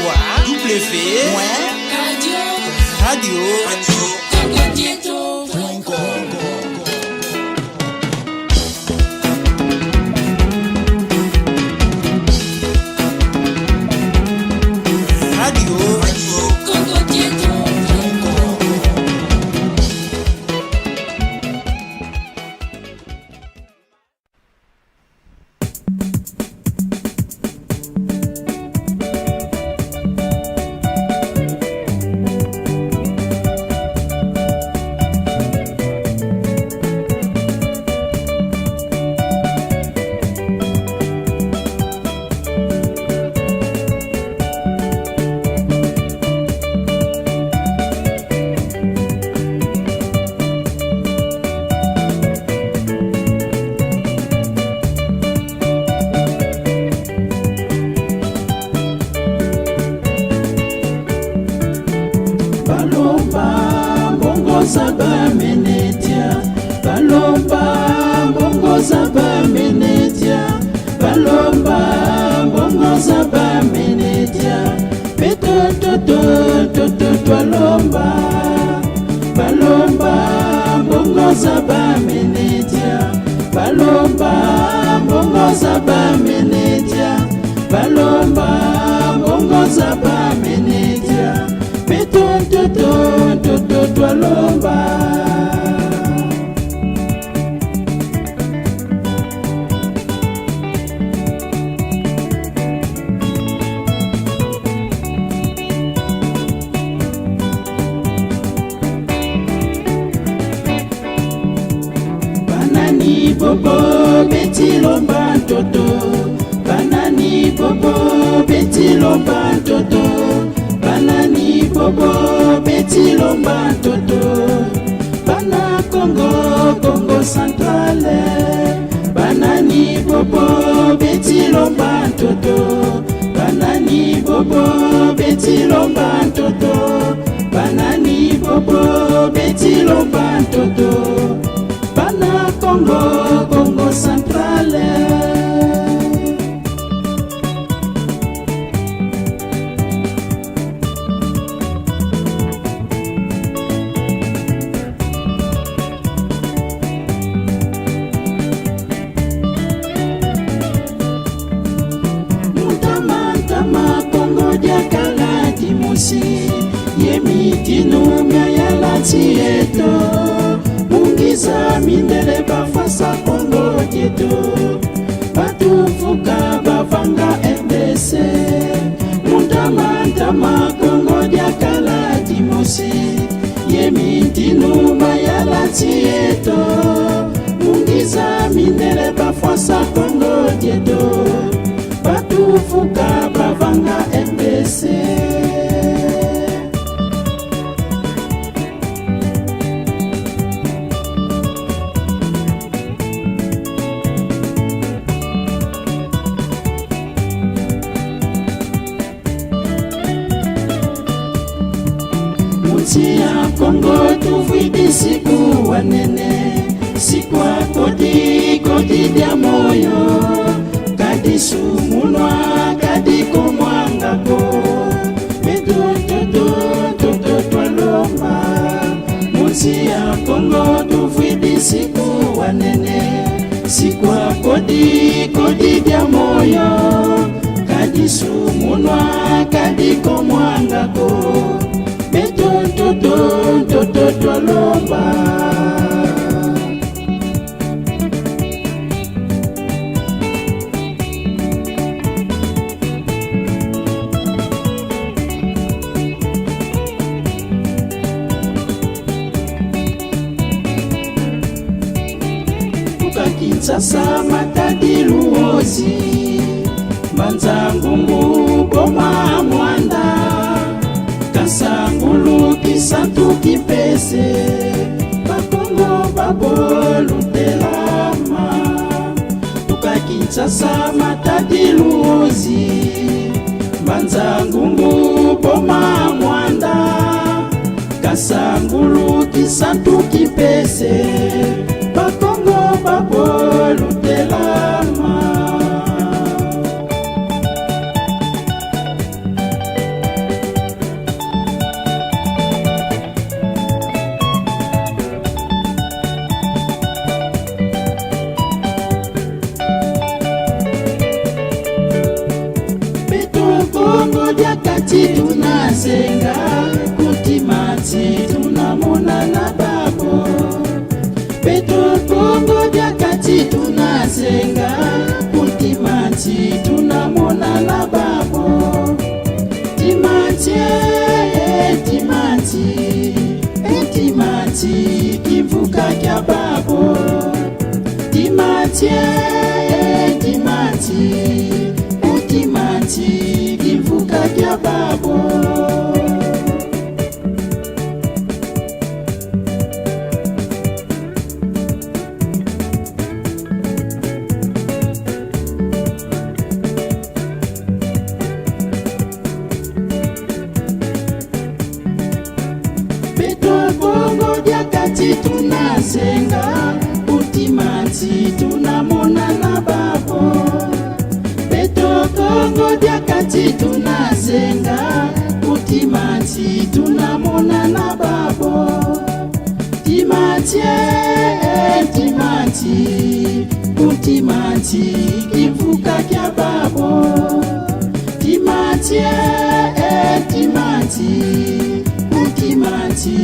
3 W point Radio radio Congo Dieto. point com. Radio Congo Dieto. point com. Balomba mbongo za bamenetia, balomba mbongo za bamenetia, balomba mbongo za bamenetia, petototototo twalomba, balomba mbongo za bamenetia, balomba mbongo za bamenetia, balomba mbongo za bamenetia, petototototo twalomba. Banani bobo betilomba ntoto, banani bobo betilomba ntoto, banani bobo betilomba ntoto, bana Kongo, Kongo Centrale, banani bobo betilomba ntoto, banani bobo betilomba ntoto, banani bobo betilomba ntoto, bana Kongo, Kongo Centrale. Mutama-ntama Kongo diakala dimusi ye mitinu mia yala tieto mungiza mindele bafasa Kongo dieto batufuka bavanga RDC. Mutama-ntama Kongo diakala dimusi ye mitinu mayala tieto mungiza mindele bafasa Kongo dieto batufuka bavanga RDC. Munsi ya Kongo tuvwidi siku wanene sikwa kodi kodi dia moyo kadi sumunwa kadi komwangako metututututu twalomba. Munsi ya Kongo tuvwidi siku wanene sikwa kodi kodi dia moyo kadi sumunwa kadi komwangako metututututu twalomba. Tuka Kinshasa, Matadi, Luozi, Mbanza Ngungu, Boma, Mwanda, Kasangulu, Kisantu, Kimpese, Bakongo babolutelama. Tuka Kinshasa, Matadi, Luozi, Mbanza Ngungu, Boma, Mwanda, Kasangulu, Kisantu, Kimpese, Bakongo babolutelama. tunasenga kutimanzi tunamonana babo Petro Kongo diakati tunasenga kutimanzi tunamonana babo Timanzi eh, timanzi eh, timanzi kivuka kya babo Timanzi eh, timanzi eh, timanzi kivuka kya babo Petro Kongo diakati tunasenga utimanzi tunamonana babo Petro Kongo diakati tunasenga utimanzi tunamonana babo Timanzi eh, timanzi utimanzi kivuka kya babo Timanzi eh, timanzi utimanzi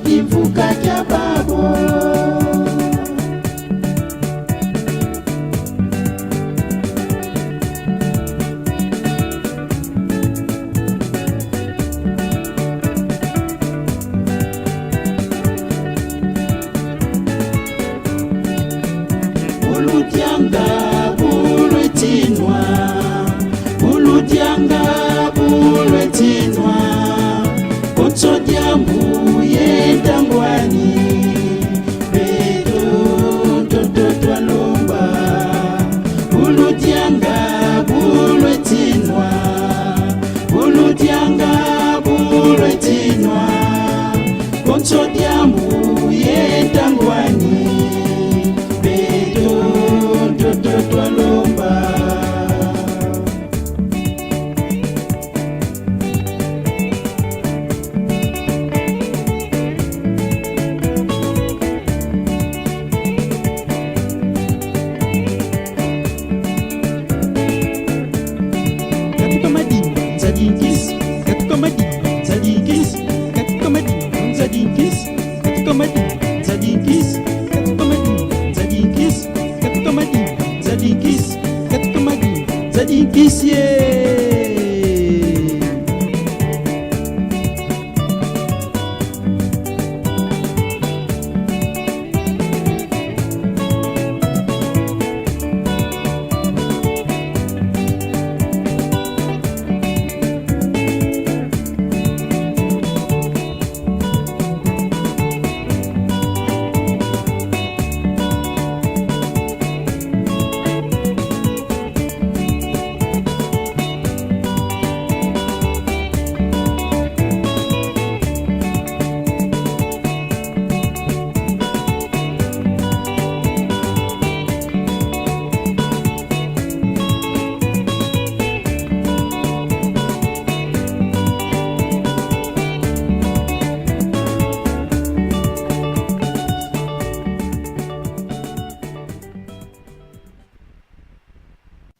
kivuka kya babo Buludianga bulwetinwa Buludianga bulwetinwa Kotsodiambu yendangwani Beto toto twalomba Buludianga bulwetinwa Buludianga bulwetinwa Kotsodiambu yendangwani Beto toto twalomba Katuka madimba nzadinkis katuka madimba nzadinkis katuka madimba nzadinkis katuka madimba nzadinkis katuka madimba nzadinkis katuka madimba nzadinkis katuka madimba nzadinkis ye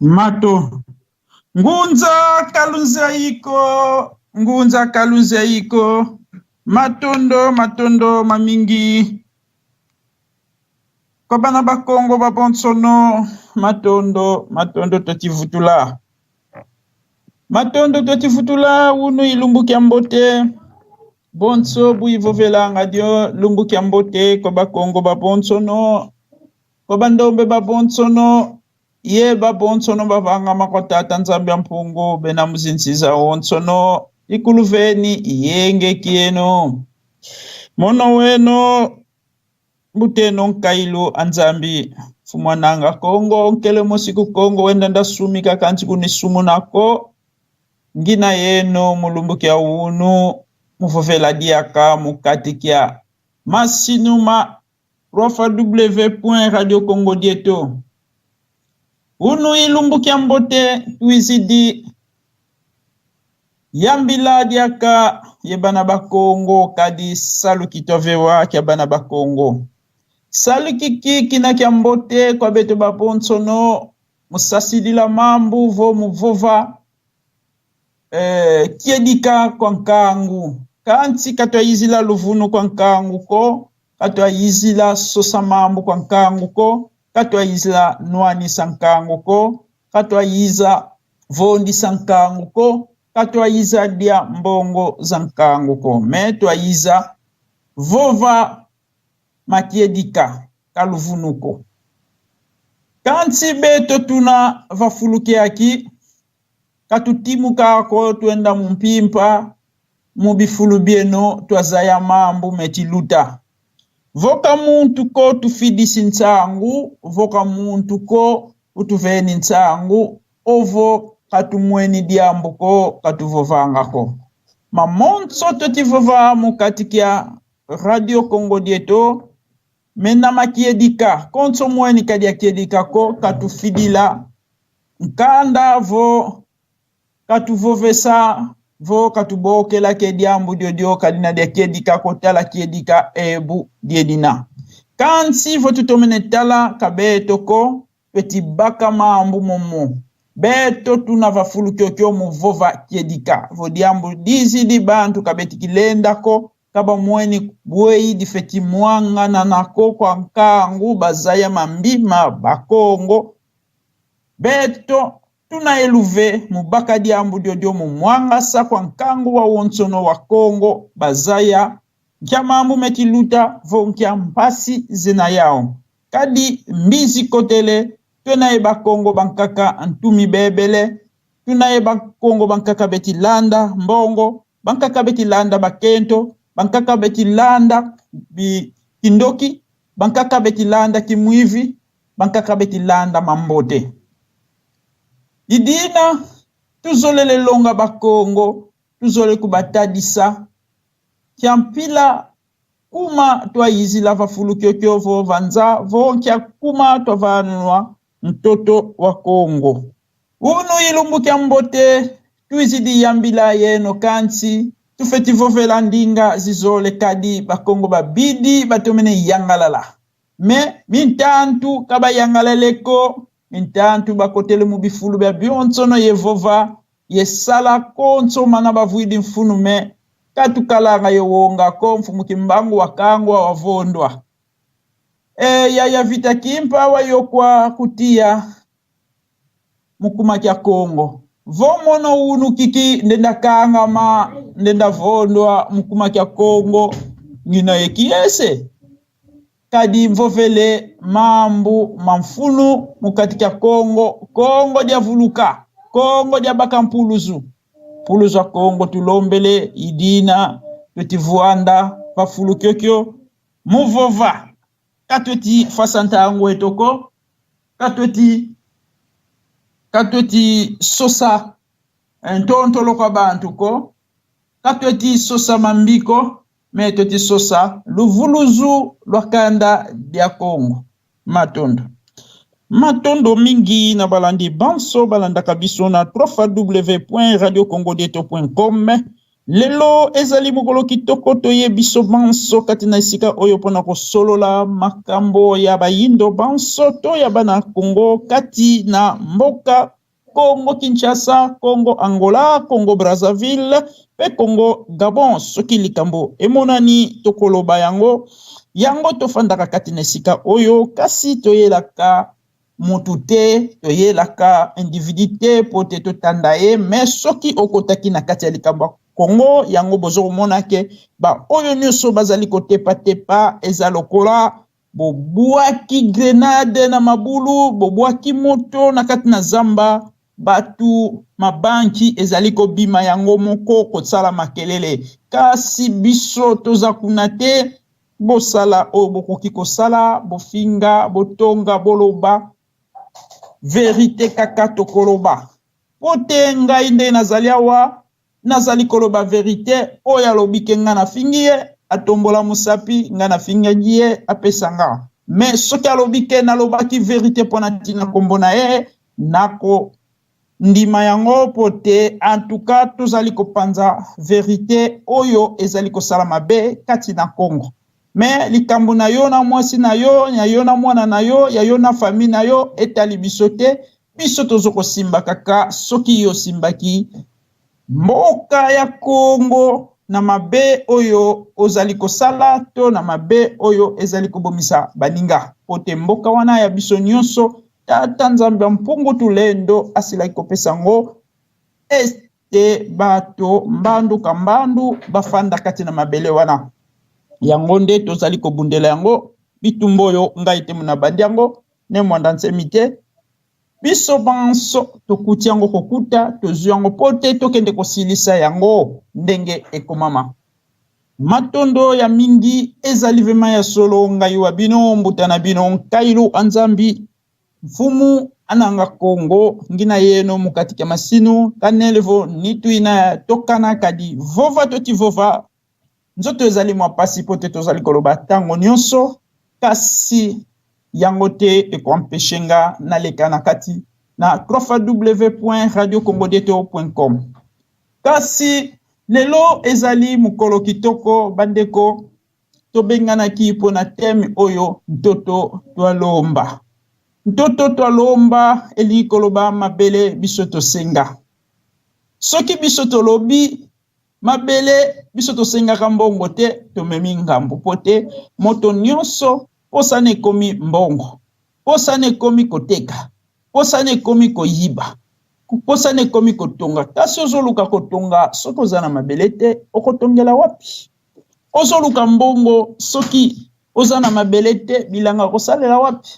Mato ngunza kalunzaiko ngunza kalunzaiko matondo matondo mamingi kwa bana bakongo babonsono matondo matondo totivutula matondo totivutula unu ilumbukia mbote bonso buivovelanga dio lumbukia mbote kwa bakongo babonsono kwa bandombe babonsono ye babonsono bavangama kwa tata nzambi ya mpungu bena muzinziza onsono ikuluveni iyenge kieno mono weno buteno nkailo anzambi fumwananga kongo nkele mosiku kongo wenda ndasumika kanzi kunisumu nako ngina yeno mulumbukia unu muvovela diaka mukati kia masinuma www.radiocongo dieto unu ilumbukia mbote tuizidi yambila diaka ye bana bakongo kadi saluki tovewa kia bana bakongo saluki kiki na kia mbote kwa beto babonsono musasidila mambu vo muvova Kiedika kwa nkangu kanti katwayizila luvunu kwa nkangu ko katwayizila sosa mambu kwa nkangu ko katwayizila nwanisa nkangu ko katwayiza vondisa nkangu ko katwayiza dia mbongo za nkangu ko me twayiza vova makiedika kaluvunuko kanti beto tuna vafulukeaki katutimukako twenda mumpimpa mubifulu bieno twazaya mambu metiluta voka muntu ko tufidisi ntsangu voka muntu ko utuveni ntsangu ovo katumweni diambu ko katuvovangako mamonso totivova mukati kya Radio Congo Dieto mena makiedika konso mweni kadi akiedika ko katufidila nkanda vo katuvovesa vo katubokela ke diambu diodio kadina dia kiedika kotala kiedika ebu diedina kansi vo tutomene tala kabeto ko twetibaka mambu momo beto tuna vafulu kyokyo muvova kiedika vo diambu dizidi bantu kabeti kilendako kaba mweni bwei difeti mwangana nako kwa nkangu bazaya mambima bakongo beto tuna eluve mubaka diambu diodio mumwangasa kwa nkangu wa wonsono wa Kongo bazaya nkya mambu metiluta vo nkya mpasi zena yao kadi mbizi kotele tuna ye bakongo bankaka ntumi bebele tuna ye bakongo bankaka betilanda mbongo bankaka betilanda bakento bankaka betilanda bi kindoki bankaka betilanda kimwivi bankaka betilanda mambote idina tuzolele longa bakongo tuzole kubatadisa kyampila kuma twayizila vafulukyokyo vo vanza vo nkya kuma twavanwa ntoto wa Kongo unu ilumbu kya mbote tuizidi yambila yeno kansi tufeti vovela ndinga zizole kadi bakongo babidi batomene yangalala me mintantu kabayangalaleko mintantu bakotele mu bifulu bya bionsono yevova yesala konso mana bavuidi mfunu me katukalanga yewongako mfumu kimbangu wakangwa wavondwa yaya vita kimpa wayokwa kutia mukuma kya Kongo vomono unu kiki ndenda kangama ndenda vondwa mukuma kya Kongo ngina yekiese kadi mvovele mambu mamfunu mukati kya Kongo Kongo diavuluka Kongo diabaka mpuluzu mpuluzu wa Kongo tulombele idina twetivuanda vafulu kyokyo muvova katweti fasanta etoko katweti sosa ntontolo kwa bantu ko katweti sosa mambiko me tweti sosa luvuluzu lwakanda dia Kongo matondo matondo mingi na balandi banso balandaka biso na www.radiocongodieto.com lelo ezali mokolo kitoko toye biso banso kati na esika oyo mpona kosolola makambo ya bayindo banso to ya bana Kongo kati na mboka Kongo Kinshasa, Kongo Angola, Kongo Brazzaville pe Kongo Gabon. Soki likambo emonani tokoloba yango yango tofandaka kati na esika oyo kasi toyelaka mutu te toyelaka individu te po te totanda ye me soki okotaki na kati ya likambo ya Kongo yango bozokomona ke ba oyo nyonso bazali kotepatepa eza lokola bobwaki grenade na mabulu bobwaki moto na kati na zamba batu mabanki ezali kobima yango moko kosala makelele kasi biso toza kuna te bosala oyo bokoki kosala bofinga botonga boloba verite kaka tokoloba po te ngai nde nazali awa nazali koloba verite oyo alobi ke ngai nafingi ye atombola mosapi ngai nafingaki ye apesa nga me soki alobi ke nalobaki verite mpo na ntina nkombo na ye nako ndima yango po te en tout cas tozali kopanza verite oyo ezali kosala mabe kati na Kongo me likambo na yo na mwasi na yo ya yo na mwana na yo ya yo na famille na yo etali biso te biso tozo kosimba kaka soki yo osimbaki. Mboka ya Kongo na mabe oyo ozali kosala to na mabe oyo ezali kobomisa baninga, po te mboka wana ya biso nyonso, Tata Nzambe ya Mpungu Tulendo asilaki kopesa yango ete bato mbandu ka mbandu bafanda kati na mabele wana. Yango nde tozali kobundela yango, bitumba oyo ngai te nabandi yango, ne Mwanda Nsemi te. Biso banso tokuti yango kokuta, tozwi yango po te tokende kosilisa yango ndenge ekomama. Matondo ya mingi ezali vema ya solo, ngai wa bino mbuta na bino Nkailu Anzambi Mfumu ananga Kongo ngina yeno mukati ka masinu kanelevo nituina tokana kadi vova toti vova nzoto ezali mwa pasi po te tozali koloba tango nyonso, kasi yango te ekoempeshe nga naleka na kati na www.radiocongodietto.com. Kasi lelo ezali mokolo kitoko bandeko, tobenganaki mpo na thème oyo ntoto twalomba. Ntoto twalomba elingi koloba mabele biso tosenga. Soki biso tolobi mabele biso tosengaka mbongo te, tomemi ngambo po te moto nyonso posana ekomi mbongo, posana ekomi koteka, posana ekomi koyiba, posana ekomi kotonga. Kasi ozoluka kotonga soki oza na mabele te, okotongela wapi? Ozoluka mbongo soki oza na mabele te, bilanga kosalela wapi?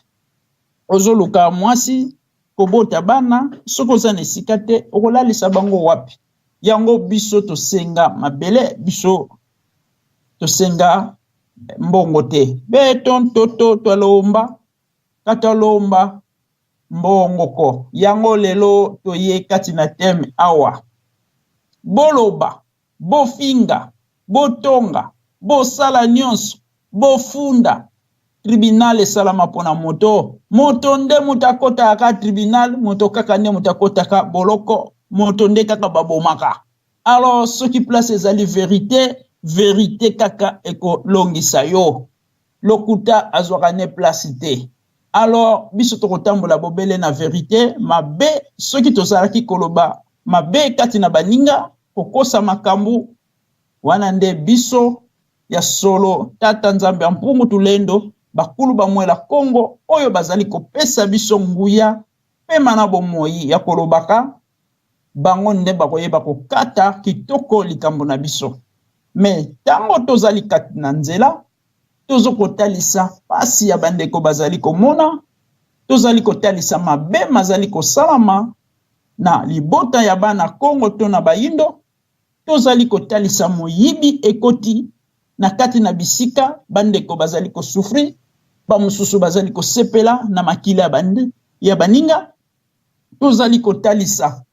Ozoluka mwasi kobota bana soki oza na esika te, okolalisa bango wapi? Yango biso tosenga mabele, biso tosenga mbongo te. Beto ntoto twalomba, katwalomba mbongo ko. Yango lelo toye kati na thème awa. Boloba, bofinga, botonga, bosala nyonso, bofunda. Tribunal esalama pona moto. Moto nde moto akotaka tribunal, moto kaka nde moto akotaka boloko, moto nde kaka babomaka. Alors soki place ezali verite, verite kaka ekolongisa yo. Lokuta azwaka ne place te. Alors biso tokotambola bobele na verite. Mabe soki tozalaki koloba mabe kati na baninga, kokosa makambo wana nde biso ya solo. Tata Nzambe ya Mpungu Tulendo, bakulu bamwela Kongo oyo bazali kopesa biso nguya pema na bomoi ya kolobaka, bango nde bakoyeba kokata kitoko likambo na biso. Me tango tozali kati na nzela, tozo kotalisa pasi ya bandeko bazali komona, tozali kotalisa mabe mazali kosalama na libota ya bana Kongo to na bayindo, tozali kotalisa moyibi ekoti na kati na bisika bandeko bazali kosouffrir, ba mosusu bazali kosepela na makila ya baninga, tozali kotalisa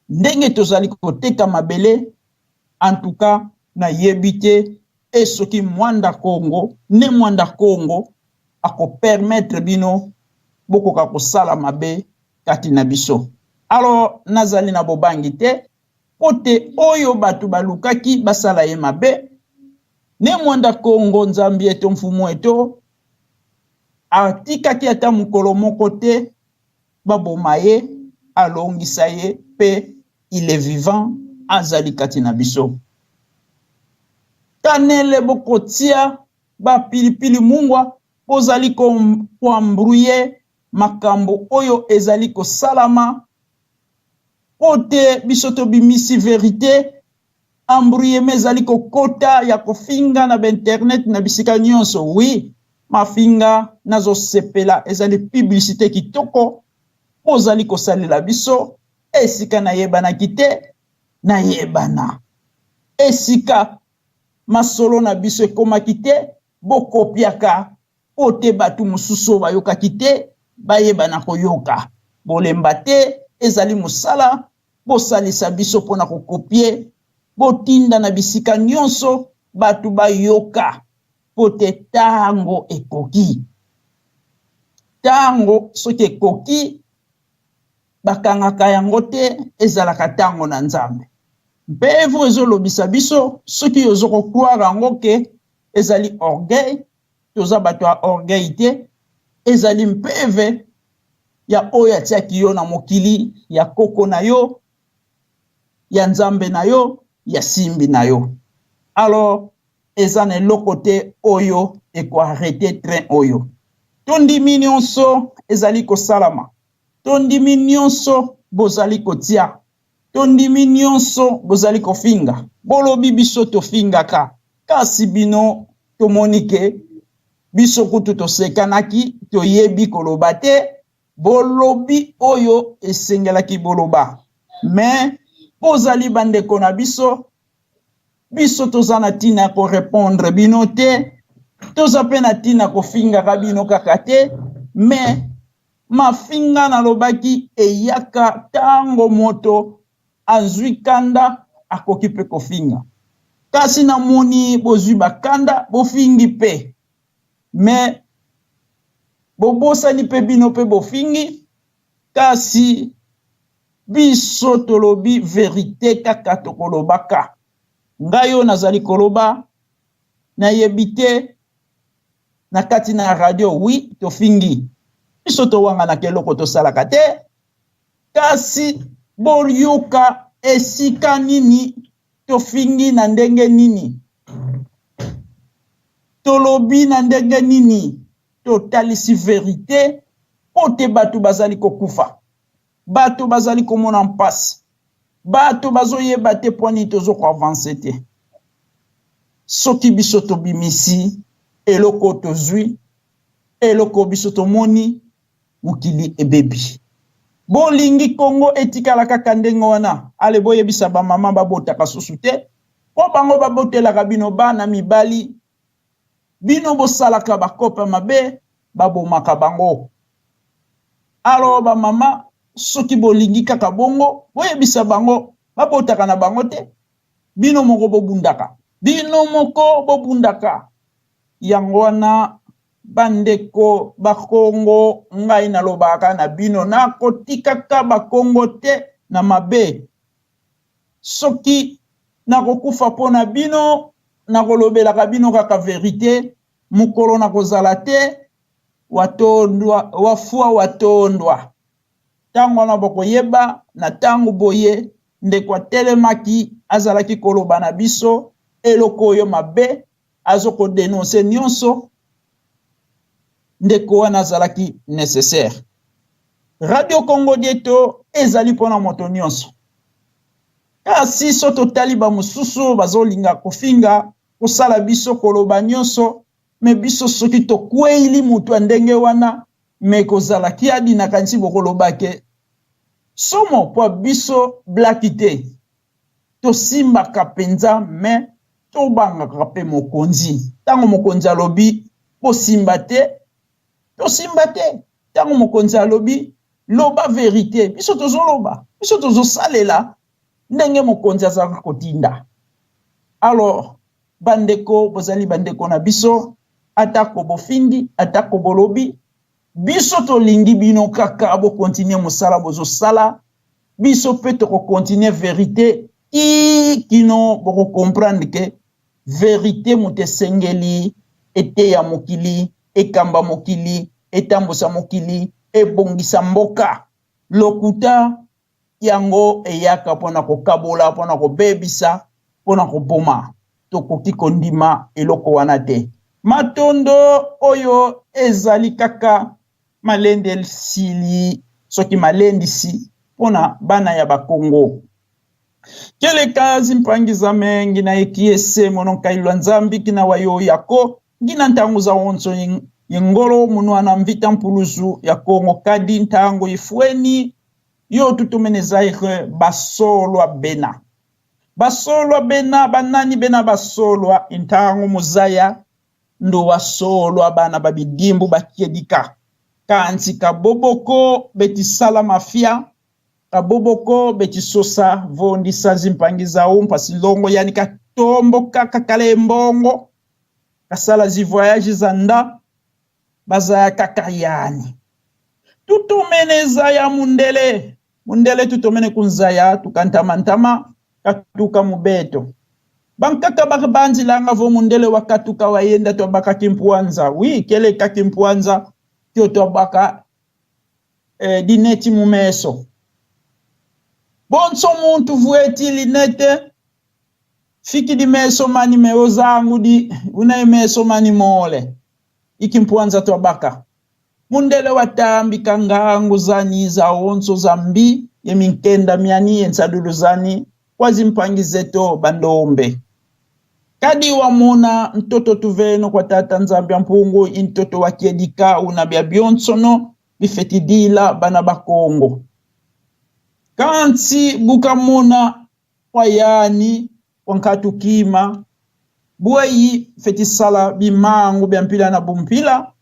ndenge tozali koteka mabele. En tout cas nayebi te e soki Mwanda Kongo ne Mwanda Kongo akopermettre bino bokoka kosala mabe kati na biso. Alors nazali na bobangi te po te oyo bato balukaki basala ye mabe ne Mwanda Kongo Nzambi eto mfumu eto atikaki ata mokolo moko te baboma ye, alongisa ye pe il est vivant, azali kati na biso. Kanele bokotia ba pilipili mungwa, bozali koembrouiller makambo oyo ezali kosalama po te biso tobimisi verite. Embrouillement ezali kokota ya kofinga na ba internet na bisika nyonso. Oui, mafinga nazosepela, ezali publicité kitoko bozali kosalela biso. Esika nayebanaki te, nayebana. Esika masolo na biso ekomaki te, bokopiaka po te bato mosusu oyo bayokaki te bayebana koyoka. Bolemba te, ezali mosala, bosalisa biso mpona kokopie, botinda na bisika nyonso bato bayoka po te tango ekoki. Tango soki ekoki, bakangaka yango te, ezalaka tango na Nzambe. Mpe evo ezolobisa biso, soki ozo kokroire yango ke ezali orgueil, toza bato ya orgueil te, ezali mpeve ya oyo atiaki yo na mokili ya koko na yo. ya Nzambe na yo, ya simbi na yo. Alors eza na eloko te oyo eko arreter train oyo. Tondimi nionso ezali kosalama, tondimi nionso bozali kotia, tondimi nionso bozali kofinga. Bolobi biso tofingaka, kasi bino tomoni ke biso kutu tosekanaki, toyebi koloba te. Bolobi oyo esengelaki boloba, mais bozali bandeko na biso, biso toza na ntina ya korepondre bino te, toza mpe na ntina kofingaka bino kaka te, mais mafinga nalobaki eyaka ntango moto azwi kanda, akoki mpe kofinga. Kasi namoni bozwi bakanda, bofingi mpe, mais bobosani mpe bino mpe bofingi, kasi biso tolobi verite kaka tokolobaka. Ngai oyo nazali koloba, nayebi te na kati na radio, oui, tofingi. Biso towanganaka eloko tosalaka te, kasi boyoka esika nini tofingi na ndenge nini, tolobi na ndenge nini, totalisi verite po te bato bazali kokufa, bato bazali komona mpasi, bato bazoyeba te po nini tozo koavanse te. Soki biso tobimisi eloko tozwi, eloko biso tomoni, mokili ebebi. Bolingi Congo etikala kaka ndenge wana, ale boyebisa ba mama babotaka susu te, po bango babotelaka bino bana mibali, bino bosalaka bakope mabe, babomaka bango. Alors ba mama, soki bolingi kaka bongo, boyebisa bango babotaka na bango te, bino moko bobundaka. Bino moko bobundaka. Yango wana bandeko bakongo, ngai nalobaka na bino, nakotikaka bakongo te na mabe. Soki nakokufa mpo na bino, nakolobelaka bino kaka verite. Mokolo nakozala te, watondwa, wafua watondwa. Ntango wana bokoyeba, na ntango boye ndeko atelemaki, azalaki koloba na biso eloko oyo mabe, azo kodenonse nyonso, ndeko wana azalaki nécessaire. Radio Congo Dieto ezali mpona moto nyonso. Kasi so totali ba mosusu bazolinga kofinga, kosala biso koloba nyonso, me biso soki tokweyili moto ya ndenge wana, me kozala kiadi na kanisi bokoloba ke somo po biso blaki te. Tosimbaka mpenza, me tobangaka mpe mokonzi. Ntango mokonzi alobi bosimba te, tosimba te. Ntango mokonzi alobi loba verite, biso tozoloba, biso tozosalela ndenge mokonzi azalaka kotinda. Alors bandeko, bozali bandeko na biso, atako bofingi, atako bolobi, biso tolingi bino kaka bokontinue mosala bozosala, biso mpe tokokontinue verite ti kino bokokomprendre ke verite moto esengeli eteya mokili, ekamba mokili, etambusa mokili, ebongisa mboka. Lokuta yango eyaka mpona kokabola, mpona kobebisa, mpona koboma. Tokoki kondima eloko wana te. Matondo oyo ezali kaka malendesili, soki malendisi mpona bana ya bakongo. Keleka zimpangi za mengi na ekiese mononkailwa nzambi kina wayo yako ngina ntango za onso yengolo munwana mvita mpuluzu ya Kongo kadi ntango ifweni yo tutumene Zaire basolwa bena basolwa bena banani bena basolwa ntango muzaya ndo basolwa bana babidimbu bakiedika kanti kaboboko betisala mafia kaboboko betisosa vondisa zimpangi zau mpasi longo yani katombo kaka kale mbongo kasala zi voyage za nda bazaya kaka yani tutomene zaya mundele mundele tutomene kunzaya tukantamantama katuka mubeto bankaka bakabanzilanga vo mundele wakatuka wayenda twabaka kimpuanza wi keleka kimpuanza kyo twabaka dineti mumeso. Bonso muntu vueti linete fikidi meso mani meozangu di una meso mani mole ikimpuanza twabaka mundele watambika ngangu zani za onso zambi yeminkenda miani yensadulu zani kwazimpangi zeto bandombe kadi wamona ntoto tuveno kwa tata nzambi ya mpungu intoto wakiedika una bya byonsono bifetidila bana bakongo kansi bukamona kwayani wankatukima bweyi fetisala bimangu bya mpila na bumpila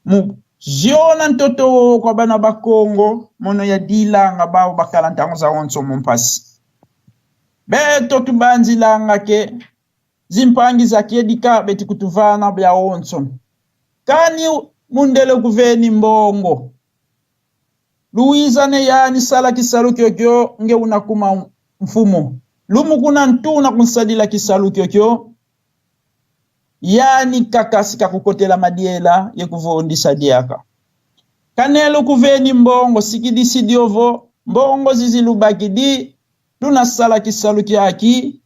mu ziona ntoto wo kwa bana bakongo mono ya dilanga bao bakala ntango za onso mumpasi beto tubanzilanga ke zimpangi za kiedika beti kutuvana bya onso kani mundele kuveni mbongo luiza ne yani sala kisalu kyokyo nge unakuma mfumo lumu kuna ntuna kunsadila kisalu kyokyo yani kakasi kakukotela madiela yekuvondisa diaka kanelo kuveni mbongo sikidisi diovo mbongo zizilubaki di lunasala kisalu kyaki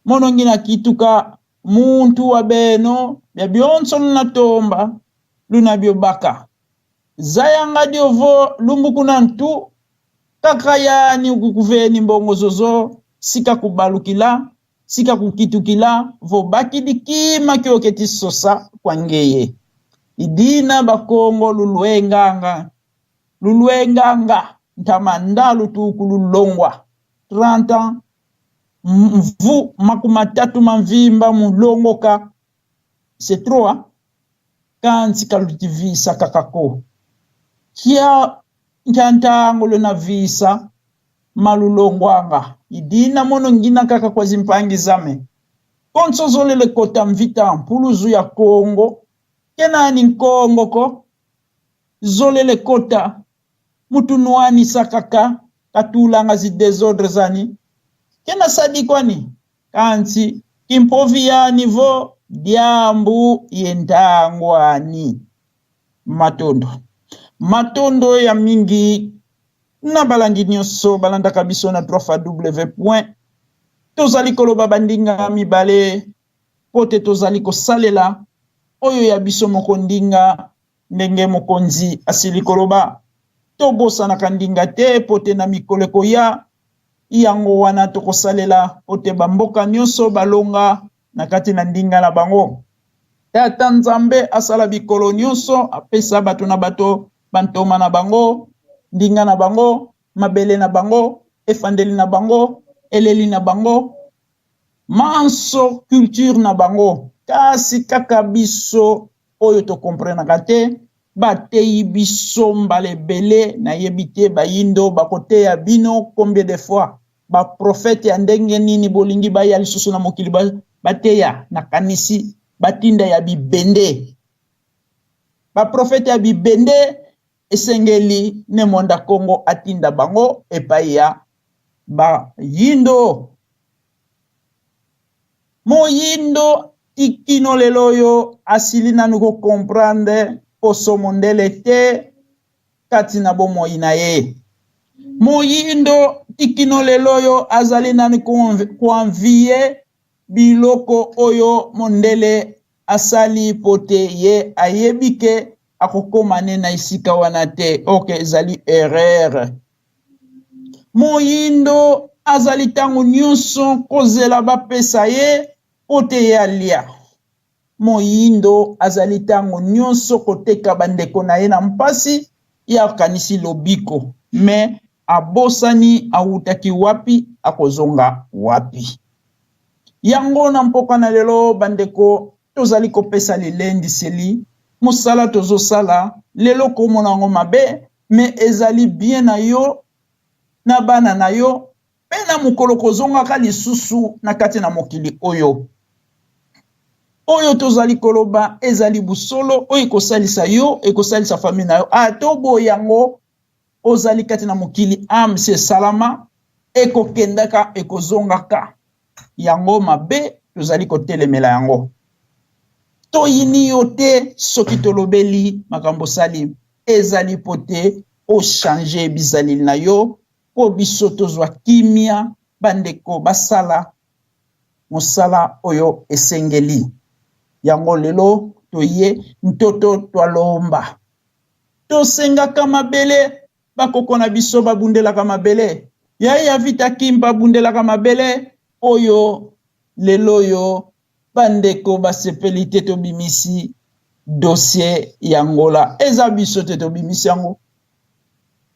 mono ngina kituka muntu wa beno bya byonso lunatomba luna byobaka zayanga diovo lumbu kuna ntu kaka yani ukukuveni mbongo zozo sika kubalukila sika kukitukila vobaki dikima kyoketi sosa kwa ngeye idina bakongo lulwenganga lulwenganga ntamanda lutuku lulongwa 30 ans mvu makumi tatu mamvimba mulongoka c'est trop hein? Kansi kalutivisa kakako kia ntantango lunavisa malulongwanga idina mono ngina kaka kwa zimpangi zame konso zolele kota mvita mpuluzu ya Kongo kenani nkongo ko zolele kota mutunwani sakaka katulanga zi desordre zani kena sadikwani kansi kimpovi yani vo diambu yentangwani matondo matondo ya mingi na balandi nyonso balandaka biso na 3w point tozali koloba bandinga mibale po te tozali kosalela oyo ya biso moko ndinga ndenge mokonzi asili koloba tobosanaka ndinga te po te na mikolo ekoya yango wana tokosalela po te bamboka nyonso balonga na kati na ndinga na bango. Tata Nzambe asala bikolo nyonso, apesa bato na bato bantoma na bango, ndinga na bango, mabele na bango, efandeli na bango, eleli na bango, manso culture na bango. Kasi kaka biso oyo tokomprenaka te, bateyi biso mbala ebele, nayebi te bayindo bakoteya bino combien de fois, baprofete ya ndenge nini bolingi baya lisusu na mokili bateya, nakanisi batinda ya bibende. Baprofete ya bibende esengeli ne Mwanda Kongo atinda bango epai ya bayindo. Moyindo tikino lelo oyo asili nanu ko comprendre poso mondele te kati na bomoi na ye. Moyindo tikino lelo oyo azali nanu koenvie biloko oyo mondele asali po te ye ayebi ke akokoma ne na esika wana te. Ok, ezali erreur. Moyindo azali ntango nyonso kozela bapesa ye po te ye alia. Moyindo azali ntango nyonso koteka bandeko na ye na mpasi, ye akanisi lobiko, me abosani awutaki wapi, akozonga wapi. Yango na mpoka na lelo bandeko tozali kopesa lilendiseli, mosala tozosala lelo komona yango mabe, me ezali bien na yo na bana na yo pe na mokolo kozongaka lisusu na kati na mokili oyo. Oyo tozali koloba ezali busolo oyo ekosalisa yo, ekosalisa famille na yo. Ata oboyi yango, ozali kati na mokili ame si esalama, ekokendaka, ekozongaka. Yango mabe tozali kotelemela yango. Toyini yo te soki tolobeli makambo osali, ezali po te ochange bizaleli na yo. Mpo biso tozwa kimia, bandeko basala mosala oyo esengeli. Yango lelo toye ntoto twalomba. Tosengaka mabele, bakoko na biso babundelaka mabele. Yaya Vita Kimpa abundelaka mabele oyo lelo oyo bandeko basepeli te tobimisi dossier ya Angola. Eza biso te tobimisi yango.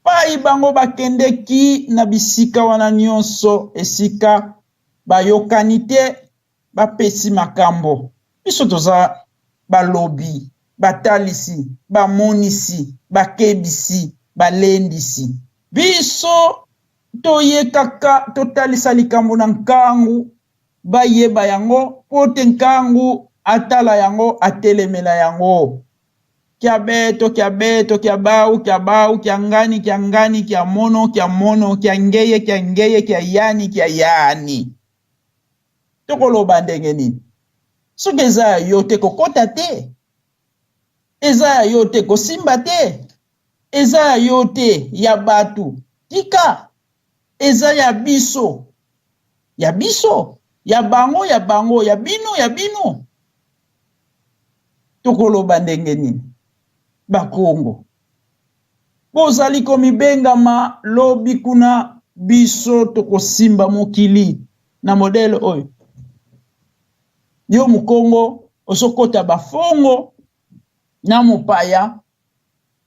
Pai bango bakendeki na bisika wana nyonso esika bayokani te, bapesi makambo. Biso toza balobi, batalisi, bamonisi, bakebisi, balendisi. Biso toyekaka totalisa likambo na nkangu, bayeba yango mpo te nkangu atala yango, atelemela yango. Kya beto, kya beto, kya bau, kya bau, kya ngani, kya ngani, kya mono, kya mono, kya ngeye, kya ngeye, kya yani, kya yani. Tokoloba ndenge nini? Soki eza ya yo te, kokota te. Eza ya yo te, kosimba te. Eza ya yo te, ya bato. Tika. Eza ya biso. Ya biso. Ya bango, ya bango, ya bino, ya bino. Tokoloba ndenge nini? Bakongo. Bozali komibengama lobi kuna, biso tokosimba mokili na modèle oyo. Yo Mukongo ozokota bafongo na mopaya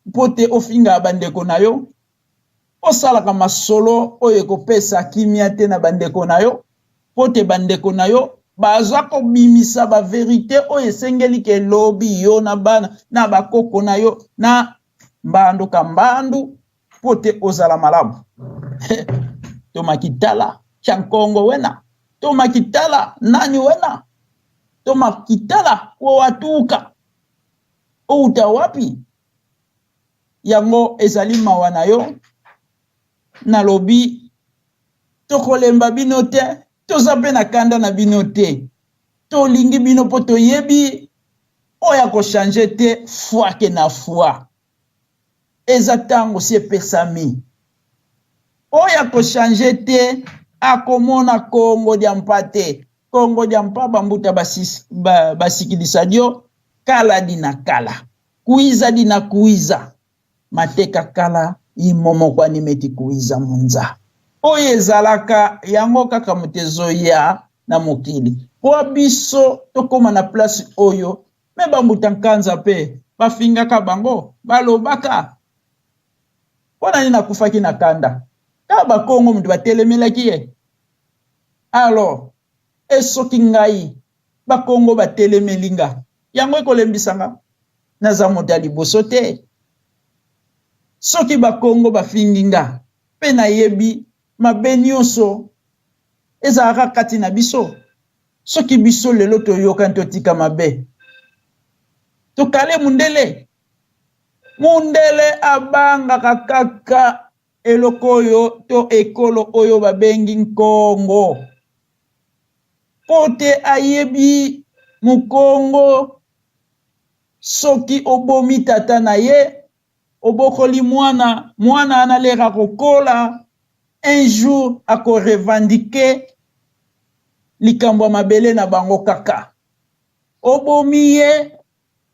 mpo te ofinga bandeko na yo, osalaka masolo oyo ekopesa kimia te na bandeko na yo, mpo te bandeko na yo baza kobimisa ba verite oyo esengeli ke lobi yo na bana na bakoko na yo na mbandu ka mbandu mpo te ozala malamu. Tomakitala kya nkongo wena, tomakitala nani wena, tomakitala watuka outa wapi? Yango ezali mawa na yo. Nalobi tokolemba bino te, toza mpe na kanda na bino te, tolingi bino mpo toyebi oyo akochange te foi ke na foi. Eza ntango si epesami. Oyo akochange te akomona Kongo dia mpa te. Kongo dia mpa bambuta basikilisa dio kala di na kala. Kuiza di na kuiza. Mateka kala imomokwani meti kuiza munza. Oyo ezalaka yango kaka moto ezoya na mokili. Po biso tokóma na place oyo me bambuta nkanza pe bafingaka bango, balobaka. Mpo na nini akufaki na kanda? Kaka bakongo moto batelemelaki ye. Alors, esoki ngai bakongo batelemeli nga, yango ekolembisa nga? Naza moto ya liboso te. Soki bakongo bafingi nga, pe nayebi mabe nyonso ezalaka kati na biso. Soki biso lelo toyokani totika mabe, tokale mundele. Mundele abangaka kaka eloko oyo to ekolo oyo babengi Nkongo. Po te ayebi Mukongo soki obomi tata na ye, obokoli mwana, mwana analera kokola, un jour ako revendiquer likambo ya mabele na bango kaka. Obomi ye,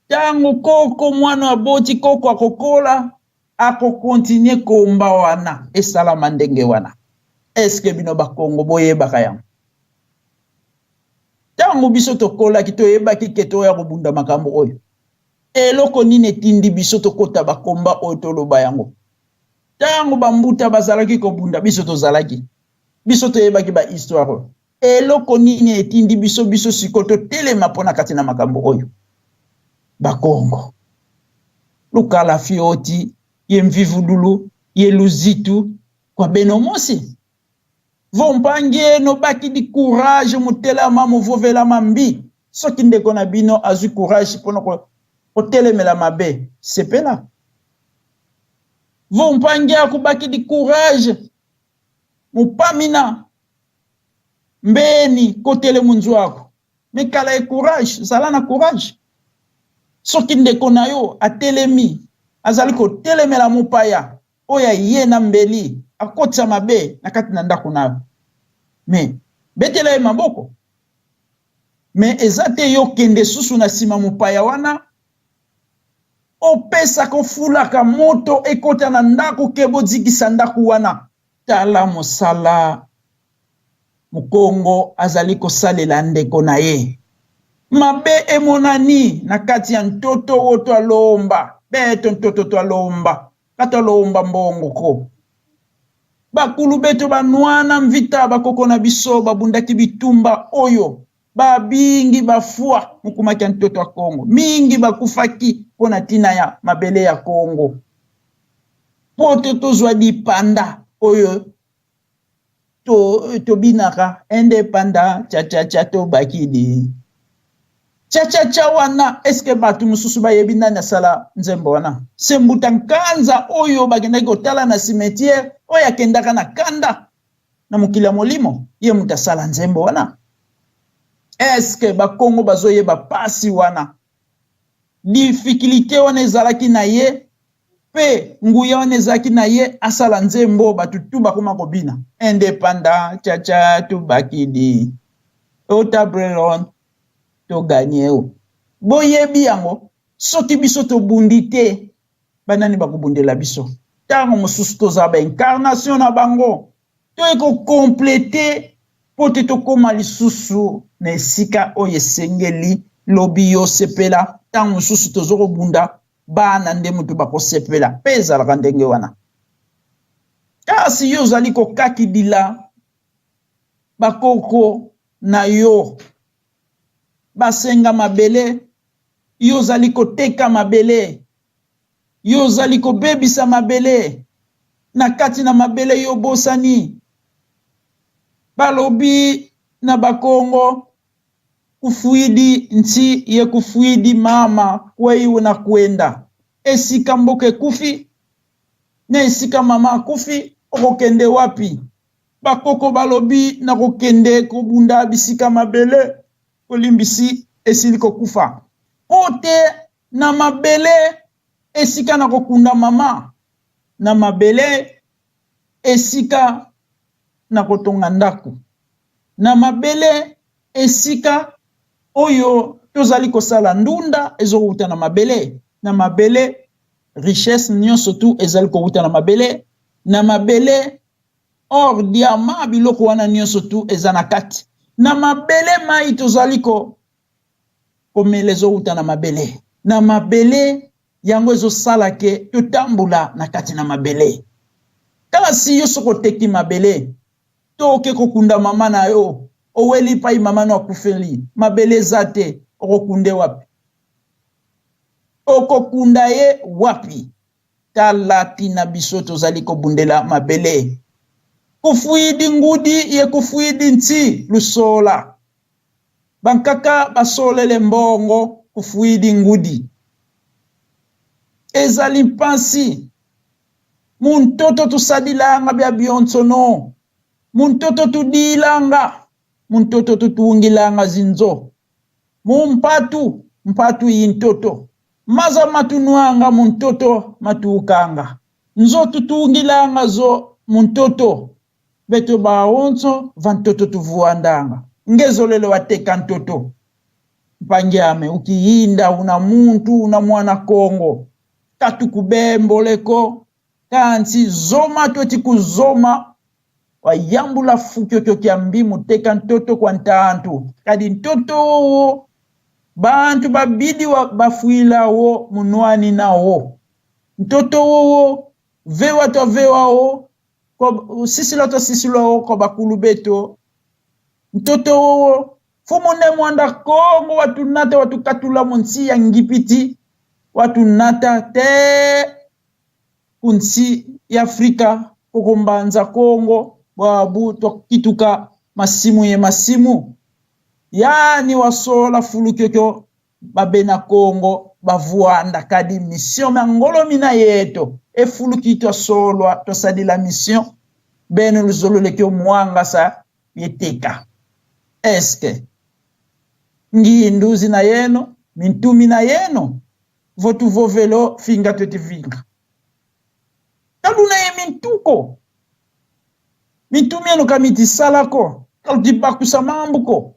tango koko mwana aboti koko akokola, akokontinue komba wana esalama ndenge wana. Est-ce que bino bakongo boyebaka yango? Tango biso tokolaki toyebaki ke toya kobunda makambo oyo. Eloko nini etindi biso tokota bakomba oyo toloba yango? Tango bambuta bazalaki kobunda biso tozalaki. Biso toyebaki ba histoire oyo. Eloko nini etindi biso biso siko totelema mpona kati na makambo oyo? Bakongo. Lukala fioti, ye mvivudulu, ye luzitu, kwa beno mosi. Vompangie no baki di courage motelama movovela mambi. Soki ndeko na bino azwi courage mpona kotelemela mabe, sepela. Vompangie akubaki di courage mopamina mbeni kotele munzwako. Mikala ye courage, zala na courage. Soki ndeko na yo atelemi, azali kotelemela mopaya oyo aye na mbeli, akotisa mabe na kati na ndako na yo, me betela ye maboko. Me eza te yo kende susu na nsima mopaya wana, opesaka ofulaka moto ekota na ndako ke bozikisa ndako wana. Tala mosala Mukongo azali kosalela ndeko na ye. Mabe emonani na kati ya ntoto wo twalomba beto ntoto twalomba ka twalomba mbongo ko. Bakulu beto banwana mvita bakoko na biso babundaki bitumba oyo babingi bafwa mukumaki ya ntoto ya Kongo. Mingi bakufaki mpo na ntina ya mabele ya Kongo. Mpo te tozwa lipanda oyo to tobinaka independa cha cha cha tobakidi cha cha cha wana. Eske bato mosusu bayebi nani asala nzembo wana? Se Mbuta Nkanza oyo bakendaki kotala na cimetière, oyo akendaka na kanda na mokili ya molimo, ye moto asala nzembo wana. Eske bakongo bazoyeba pasi wana, difficulté wana ezalaki na ye, pe nguya wana ezalaki na ye asala nzembo bato tu bakoma kobina indépendant cha cha tubakidi o table ronde toganye o. Boyebi yango, soki biso tobundi te, banani bakobundela biso? Ntango mosusu tozala ba incarnation na bango, toye kokomplete mpo te tokóma lisusu na esika oyo esengeli. Lobi yo sepela, ntango mosusu tozo kobunda bana nde moto bakosepela, mpe ezalaka ndenge wana. Kasi yo ozali kokakidila bakoko na yo basenga mabele, yo ozali koteka mabele, yo ozali kobebisa mabele, na kati na mabele yo bosani. Balobi na bakongo kufuidi nti ye kufuidi mama kwei na kwenda esika mboka ekufi na esika mama akufi, okokende wapi? Bakoko balobi nakokende kobunda bisika mabele kolimbisi esili kokufa, po te na mabele esika na kokunda mama, na mabele esika na kotonga ndako, na mabele esika oyo tozali kosala ndunda ezowuta na mabele, na mabele richesse nyonso tu ezali kowuta na mabele, na mabele or diamant biloko wana nyonso tu eza na kati na mabele, mai tozali ko komela ezowuta na mabele, na mabele yango ezosala ke totambola na kati na mabele. Kasi yo soki oteki mabele to oke kokunda mama na yo, oweli pai mama no akufeli, mabele eza te, okokunde wapi? Okokunda ye wapi? Tala tina biso tozali kobundela mabele. Kufuidi ngudi ye kufuidi nti lusola. Bankaka basolele mbongo kufuidi ngudi. Ezali mpasi. Muntoto tusadilanga bya bionsono. Muntoto tudilanga. Muntoto tutungilanga zinzo. Mumpatu, mpatu yintoto. Maza matunwanga muntoto matukanga. Nzo tutungilanga zo muntoto. Beto baonso vantoto tuvuandanga. Ngezolelo wateka ntoto. Mpangiame ukiyinda una muntu una mwana Kongo. Katukubemboleko. Kansi zoma toti kuzoma wayambula fukyoto kya mbimu teka ntoto kwa ntantu. Kadi ntoto wo bantu babidi wa bafuilawo munwani nawo. Ntoto wowo vewa to vewa wo ko sisila to sisila wo ko bakulu beto. Ntoto wowo fumu ne mwanda Kongo watunata watukatula munsi ya ngipiti watunata te kunsi ya Afrika kokombanza Kongo bwabu twakituka masimu ye masimu yani wasola fulukyoto babena Kongo bavuanda kadi mission mangolo mina yeto efuluki twasolwa twasadila mission beno luzololekyo mwanga sa yeteka eske nginduzi na yeno mintumi na yeno votu vovelo finga tweti vinga taluna ye mintuko. Mitu mienu kamitisalako kaludibakusa mambuko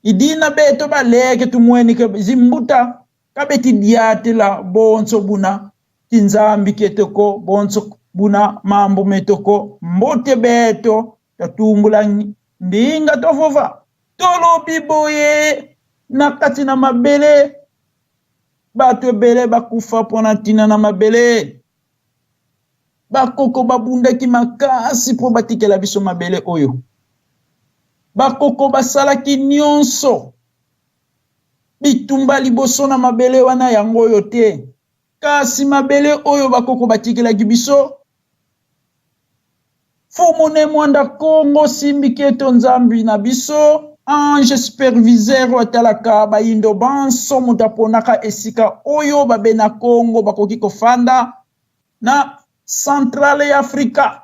idina beto baleke tumwenike zimbuta kabeti diatela bonso buna tinzambi ketoko bonso buna mambu metoko mbote beto tatumbula ndinga tovova tolobi boye na kati na mabele bato ebele bakufa mpo na ntina na mabele. Bakoko babundaki makasi mpo batikela biso mabele oyo. Bakoko basalaki nyonso bitumba liboso na mabele wana yango oyo te. Kasi mabele oyo bakoko batikelaki biso, Mfumu Ne Muanda Kongo Simbi Keto Nzambi na biso, ange superviseur oyo atalaka bayindo banso, moto aponaka esika oyo ba bena Kongo bakoki kofanda na centrale ya Afrika.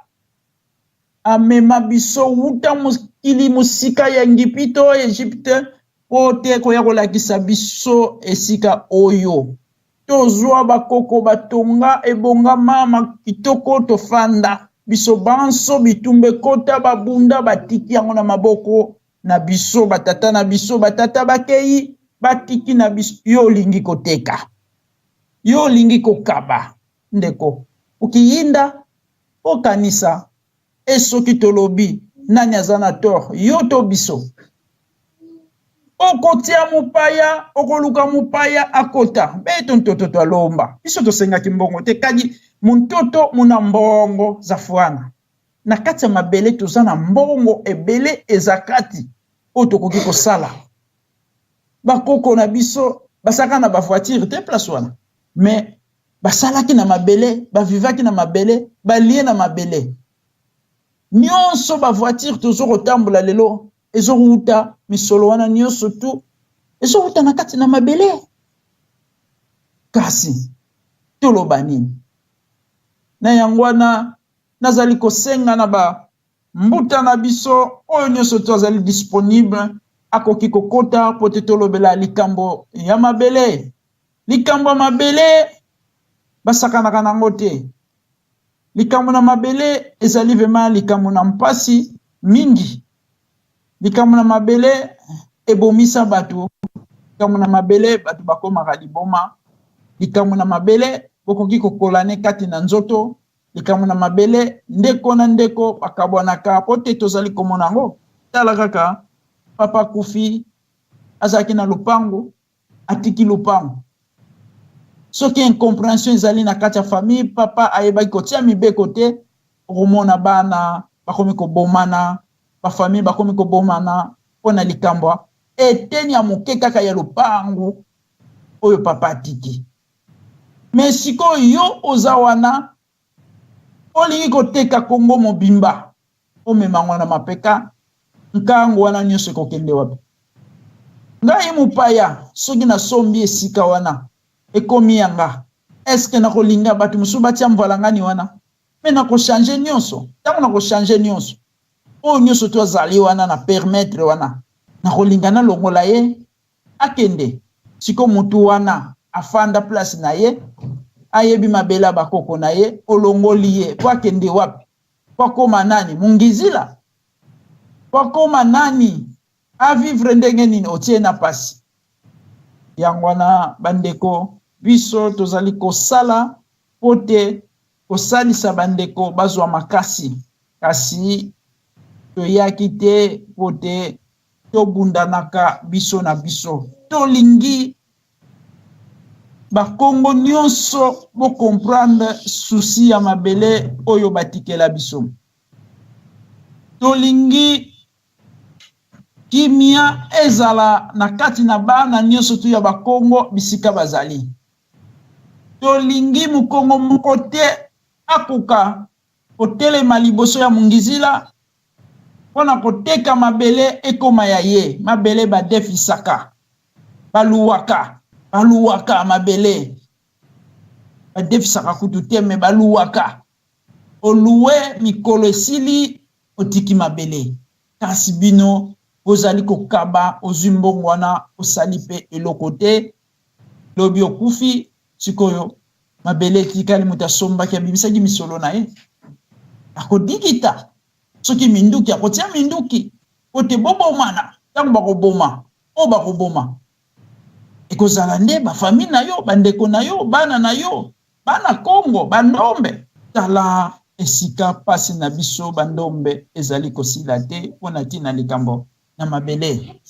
Amema biso wuta mokili mosika ya Engipito, Egypte, mpo te koya kolakisa biso esika oyo tozwa bakoko batonga ebongama ma kitoko tofanda biso banso bitumba ekota babunda batiki yango na maboko na biso batata na biso batata bakei batiki na biso yo olingi koteka yo olingi kokaba ndeko okiyinda okanisa e soki tolobi nani aza na tort yo to biso okotia mopaya okoluka mopaya akota beto ntoto twalomba biso tosengaki mbongo te kadi montoto muna mbongo zafuana na kati ya mabele toza na mbongo ebele eza kati oyo tokoki kosala bakoko na biso basalaka na bavoiture te place wana mais basalaki na mabele bavivaki na mabele balie na mabele nyonso bavoiture tozo kotambola lelo ezowuta misolo wana nyonso tu ezowuta na kati na mabele kasi toloba nini na yango wana nazali kosenga na ba mbuta na biso oyo nyonso to azali disponible akoki kokota mpo te tolobela likambo ya mabele likambo ya mabele basakanaka nango te likambo na mabele ezali vraiment likambo na mpasi mingi likambo na mabele ebomisa bato likambo na mabele bato bakomaka liboma likambo na mabele bokoki kokolane kati na nzoto likambo na mabele ndeko na ndeko bakabwanaka po te tozali komona yango tala kaka papa akufi azalaki na lopango atiki lopango soki incomprehension ezali na kati ya famille papa ayebaki kotia mibeko te okomona bana bakomi kobomana bafamille bakomi kobomana mpo na likambo eteni ya moke kaka ya lopango oyo papa atiki me sikoyo yo oza wana olingi koteka Kongo mobimba omema yango na mapeka nkango wana nyonso ekokende wapi ngai mopaya soki nasombi esika wana ekomi ya nga eske nakolinga bato mosusu batia mvalangani wana me nakochange nyonso ntango nakochange nyonso oyo nyonso to azali wana na permettre wana nakolinga nalongola ye akende siko mutu wana afanda place na ye ayebi mabele ya bakoko na ye olongoli ye po akende wapi po akoma nani mungizila po akoma nani avivre ndenge nini otie na pasi yango wana bandeko biso tozali kosala po te kosalisa bandeko bazwa makasi kasi toyaki te po te tobundanaka biso na biso tolingi bakongo nyonso bocomprendre souci ya mabele oyo batikela biso tolingi kimia ezala na kati na bana nyonso tu ya bakongo bisika bazali tolingi mokongo moko te akoka kotelema liboso ya mongizila mpo na koteka mabele ekoma ya ye mabele badefisaka baluwaka baluwaka mabele badefisaka kutu te me baluwaka oluwe mikolo esili otiki mabele kasi bino bozali kokaba ozwi mbongo wana osali mpe eloko te lobi okufi sikoyo mabele etikali moto asombaki abimisaki misolo na ye akodikita. Soki minduki, akotia minduki po te bobomana. Ntango bakoboma, oyo bakoboma ekozala nde bafamille na yo, bandeko na yo, bana na yo, bana Kongo, bandombe. Tala esika mpasi na biso bandombe ezali kosila te mpo na ntina likambo na mabele.